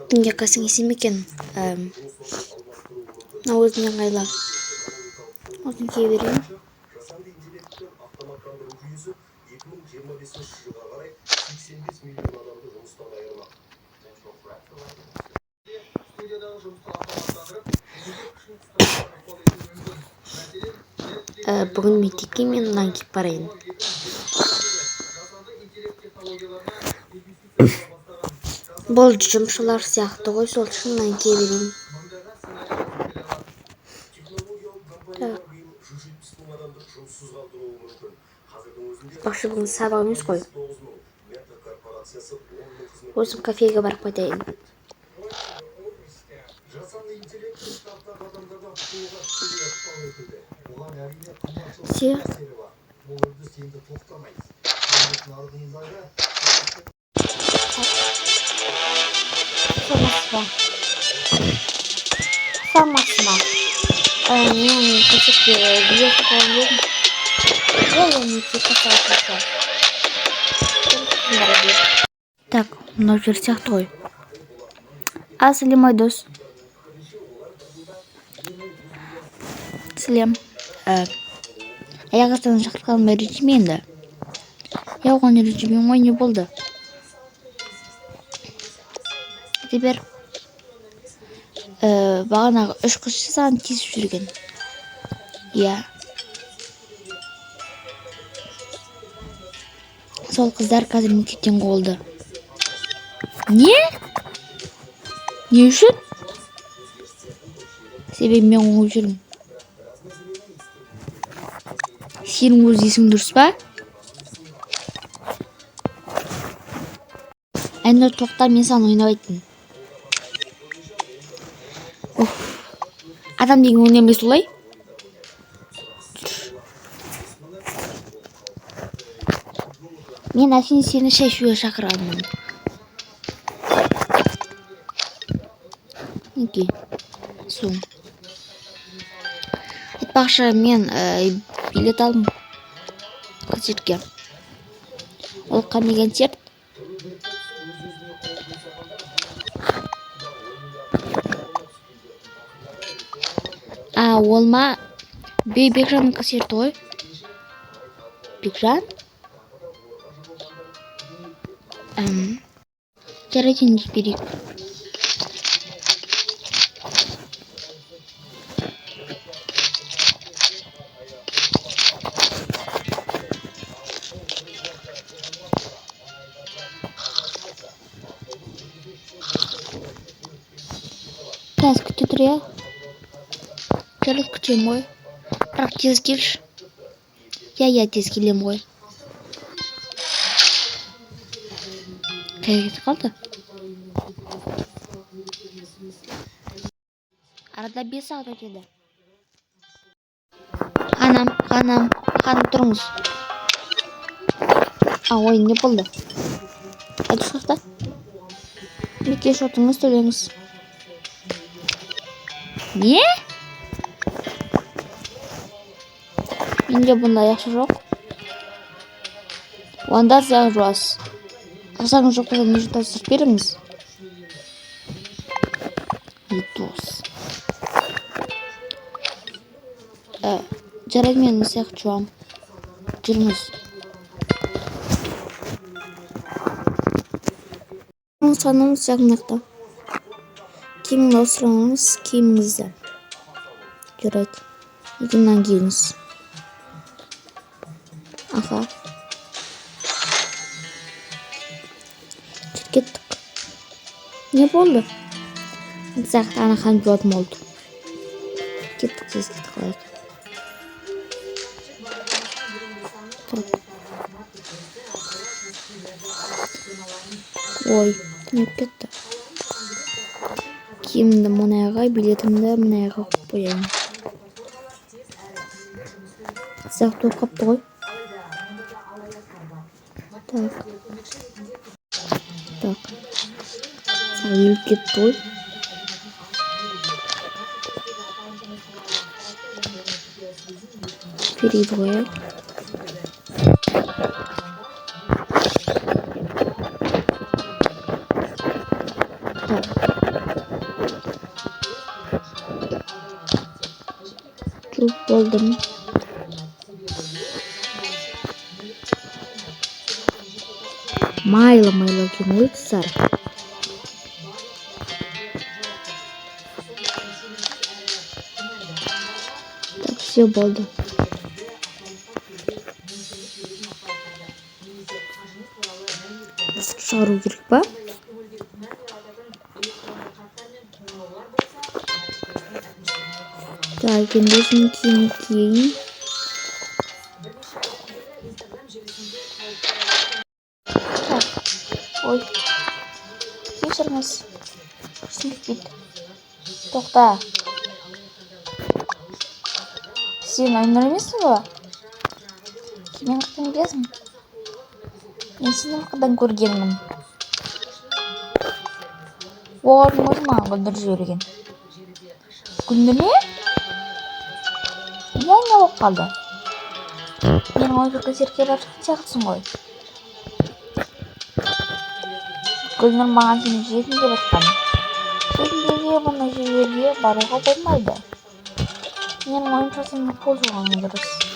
Түнге кассаң есем екен. Мына өзіме ыңғайлы. Осыны кие берейін. Жасанды интеллект пен автоматтандыру жүйесі 2025 жылға қарай 85 миллион адамды жұмыстан айырмақ. Студиядағы жұмысты автоматтандырып, еңбек күшін қысқартуға ықпал етуі мүмкін. Мәселен, Netflix Бүгін мектепке мен мынаны киіп барайын. жасанды интеллект технологияларына инвестиция сала бастаған. Бұл жұмысшылар сияқты ғой, сол үшін мынаны кие берейін. Мыңдаған сценарий жазып бере алады. Технологиялық компаниялар биыл 170 мың адамды жұмыссыз қалдыруы мүмкін. Қазірдің өзінде Айтпақшы, бүгін сабақ емес қой. 9 мың, Мета корпорациясы 10 мың қызмет Өзім кафеге барып қайтайын. Жасанды интеллект штаттағы адамдардан құтылуға тікелей ықпал етуде. Бұған, әрине, қымбатшылықтың Все. әсері бар. Бұл үрдіс енді тоқтамайды. Еңбек нарығындағы Саламатсыз ба? Саламатсыз ба? Мен концертке билет қойып едім. Ол мектепке сағат. Так, мынау жер сияқты ғой. А, сәлем, Айдос. Сәлем. Аяқ астынан шақырып қалдым, ренжіме енді. Я оған ренжімеймін ғой, не болды? Айта бер. Бағанағы үш қыз саған тиісіп жүрген. Иә. Сол қыздар қазір мектептен қуылды. Не? Не үшін? Себебі мен қуып жүрмін. Сенің өз есің дұрыс па? Әнұр, тоқта, мен саған ойнап айттым. Уф. Адам деген ойнамай солай? Мен әшейін сені шай ішуге шақырғанмын. Мінекей. Соң. Айтпақшы, мен билет алдым концертке. Ол қандай концерт? А, ол ма? Бекжанның концерті ғой. Бекжан? Жарайды, енді берейік. Қазір күте тұр, иә? Жарайды, күтемін ғой. Бірақ тез келші. Иә, тез келемін ғой. Қайда кетіп қалды? Арада 5 сағат өтеді. Ханым, ханым, ханым, тұрыңыз. А, ой, не болды? Айдос қаяқта? Мінекей, шотыңыз, төлеңіз. Не? Менде бұндай ақша жоқ. Онда сіз ақ жуасыз. Ақшаңыз жоқ болса, не үшін тапсырып беріңіз? Айдос. Жарайды, мен ыдыс жуамын. Жүріңіз. Ханым, мына жақта. Киіміңді ауыстырыңыз, киіміңізді. Жарайды. Екі мынаны киіңіз. Аха. Жүр, кеттік. Не болды? Ыдыс аяқты ана ханым жуатын болды. Кеттік, тез кетіп қалайық. Так. Ой, не болып кетті? Киімімді мына, билетімді мына қойып қояйын. Ыдыс аяқ толып қапты ғой. Так. Так. Үйіліп кетті ғой. Перейді қояйық. Майлы-майлы екен ғой, достар. Так, все болды. Шығару керек па? Так, енді осының киімін киейін. Так, ой, кешіріңіз. Ештеңе етпейді. Тоқта. Сен Айнұр емессің ба? Мен қайдан білесің? Мен сені қайдан көргенмін. Олардың өзі маған Гүлнұр жіберген. Гүлнұр не? Иә, не болып қалды? Менің ойымша, концертке барып шыққан сияқтысың ғой. Гүлнұр маған сені жетім деп айтқан. Жетімдерге бұндай жерлерге баруға болмайды. Менің ойымша, сенің қол жуғаның дұрыс.